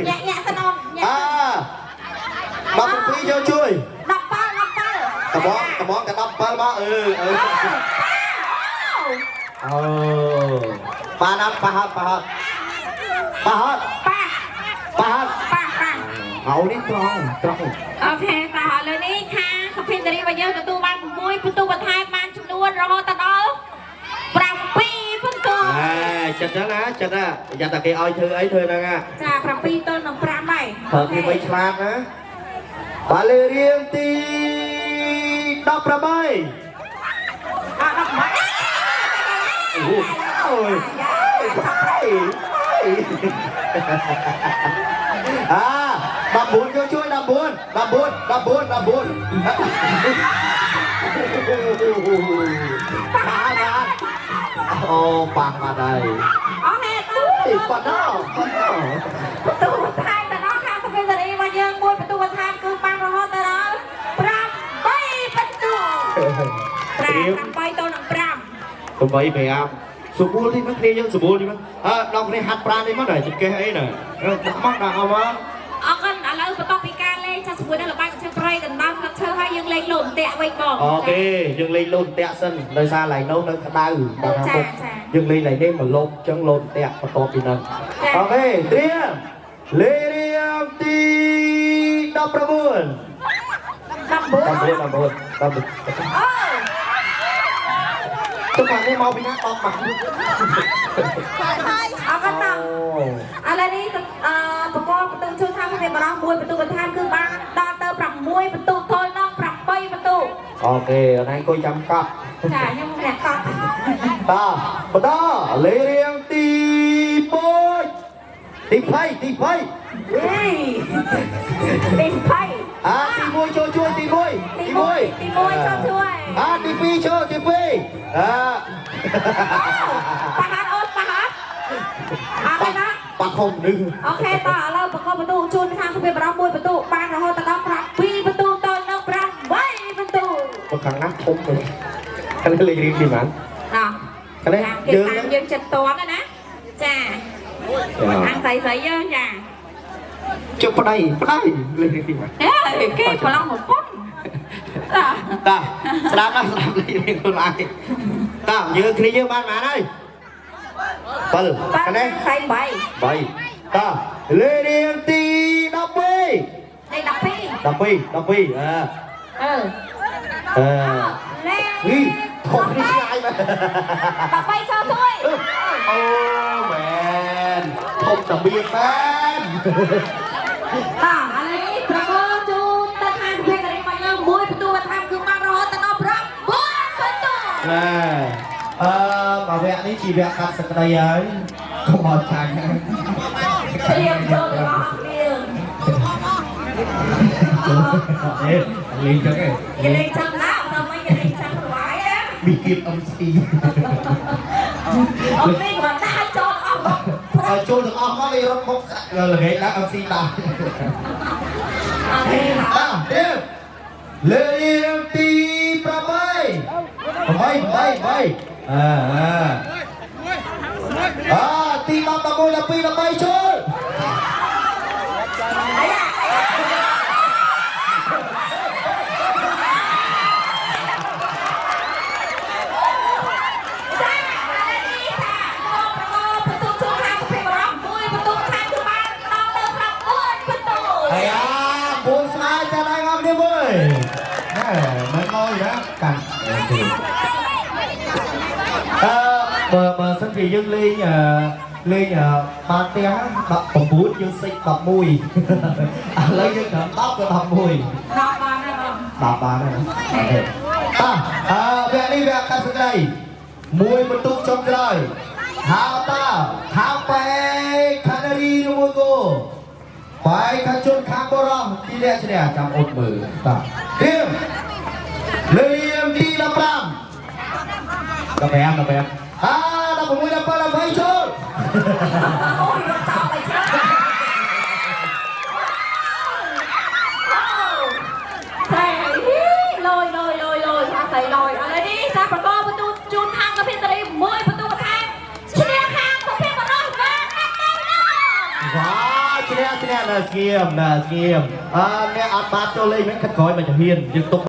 ញាក់ញាក់សិនអូនញាក់ អើ17ចូលជួយ 17 17 ត្មងត្មងតែ17មកអឺអឺអូបានអត់ប៉ះអត់ប៉ះអត់ប៉ះអត់ ប៉ះ ប៉ះអត់ ប៉ះប៉ះ អោនេះត្រង់ត្រង់ OK តោះឥឡូវនេះខាងសុភិនតារីរបស់យើងទទួលបាន6ពិន្ទុបន្ថែមបានចំនួនរហូតដល់7ពិន្ទុ អេចិត្តហ្នឹងណាចិត្តណាយ៉ាតែគេឲ្យធ្វើអីធ្វើហ្នឹងណា ចា7ទល់នឹង5ហើយ ប្រើគេបីឆ្លាតណាបាលេរៀងទី18 អត់18 អូយអា14ចូលជួយ14 14 14 14ប៉ាបាអូប៉ាបាត់ហើយ អស់ហេតុ អីប៉ាដល់ប៉ាដល់ បន្ទូបន្ថែមទៅដល់ខាងសុភិនតារីរបស់យើងមួយបន្ទូបន្ថែមគឺបានរហូតទៅដល់8បន្ទូ5 8ទល់នឹង5 8 5ស្រួលទីមកគ្នាយើងស្រួលទីមកអើដល់គ្នាហាត់ប្រាណនេះមកដែរចង្កេះអីណាដាក់មកដាក់អស់មក អរគុណឥឡូវបន្ទាប់ពីការលេងចាស់ជាមួយនឹងល្បែងឈើព្រៃដណ្ដើមផ្លឹកឈើហើយយើងលេងលោតអន្ទាក់វិញបង OK យើងលេងលោតតាក់សិនដោយសារឡៃនោះនៅក្តៅបាទ ចា ពុក ចា យើងលេងឡៃនេះមកលបចឹងលោតតាក់បន្ទាប់ពីហ្នឹង OK ត្រៀមលេងរៀងទី19 19 19 19 19 អើ ទុកអានេះមកពីណា10មក អរគុណតាឥឡូវនេះអឺបកលបន្ទូជួយខាងគ្នាបរោះមួយបន្ទូបន្ថែមគឺបានដល់ទៅ6បន្ទូទល់នឹង8បន្ទូ OK អនអង្គុយចាំកប់ ចាខ្ញុំអ្នកកប់ តោះបន្តលេងរៀងទី1ទី20ទី20 ហេទី20 អាទី1ចូលជួយទី1 ទី1ទី1ចូលជួយ អាទី2ចូលទី2អា ប៉ះហាត់អូនប៉ះហាត់អរគុណណា បាក់ខំនឹង OK តោះឥឡូវបកលបន្ទូជូនខាងគ្នាបរោះមួយបន្ទូបានរហូតដល់7បន្ទូទល់នឹង8បន្ទូ មកខាងណាធំទៅខាងនេះលេខរៀងទីប៉ុន្មាន ណោះ ខាងនេះ គេ យើង តាមយើងចិត្តតន់ណាចាខាងស្រីស្រីយើងចា ចុះប្តីប្តីលេខរៀងទីប៉ុន្មាន ហេគេប្រឡងប្រពន្ធតា តាស្ដាប់ណាស្ដាប់លេខរៀងខ្លួនឯងតាយើងគ្នាយើងបានប៉ុន្មានហើយ7ខាងនេះ ស្រី8 3តាលេខរៀងទី12 លេខ12 12 12អើ អឺ អឺ លេខ នេះខុសនេះឆ្ងាយមែន 13ចូលជួយ អូមែនធំតាបៀមែន តាឥឡូវនេះប្រកបជូនទៅខាងប្រភេទរីមកយើងមួយបន្ទូបន្ថែមគឺបានរហូតទៅដល់9បន្ទូ ណែអឺមកវគ្គនេះជាវគ្គកាត់សក្តីហើយកុំឲ្យចាញ់ ត្រៀមចូលទាំងអស់គ្នា អេលេងចឹងឯង គេលេងចឹងណាដល់មិនគេលេងចឹងប្រវាយណា ប៊ីគៀប MC អត់នេះគាត់ដាក់ឲ្យចូលអស់មក ឲ្យចូលទាំងអស់មកលេងរត់មុខល្ងាចឡើង MC តា អត់ទេ តាទៀតលេងទី8 8 8 8អើអើអាទី10 11 12 13ចូល អាយ៉ាចាឥឡូវនេះថាមកប្រកបបន្ទូជួខាងប្រភេទបរោះមួយបន្ទូខាងគឺបានដល់ទៅ9បន្ទូ ហើយអាពូស្មាយតែដៃអស់គ្នាមួយណែមិនមកយ៉ាកាន់អឺបើបើសិនជាយើងលេងអឺលេងបានផ្ទះ19យើងសិច11ឥឡូវយើងត្រឹម10ក៏11 ដល់បានហើយបង 10បានហើយតោះអឺវគ្គនេះវគ្គកាត់សេចក្តីមួយបន្ទុកចុងក្រោយហៅតាខាងបែខាណារីឬមួយគោបែខាងជន់ខាងបរោះទីអ្នកឈ្នះចាំអត់មើលតោះត្រៀមលេងទី15 15 15អា16 17 18ចូល អូយរត់ចោលទៅច្រើនស្រីលយលយលយលយថាស្រីលយឥឡូវនេះចាប្រកបបន្ទូជូនខាងប្រភេទត្រីមួយបន្ទូបន្ថែមឈ្នះខាងប្រភេទបរោះបានតែម្ដង វ៉ាឈ្នះ ឈ្នះនៅស្ងៀមនៅស្ងៀមអើអ្នកអត់បានចូលលេងមិនខិតក្រោយមកជំហានយើងទុក។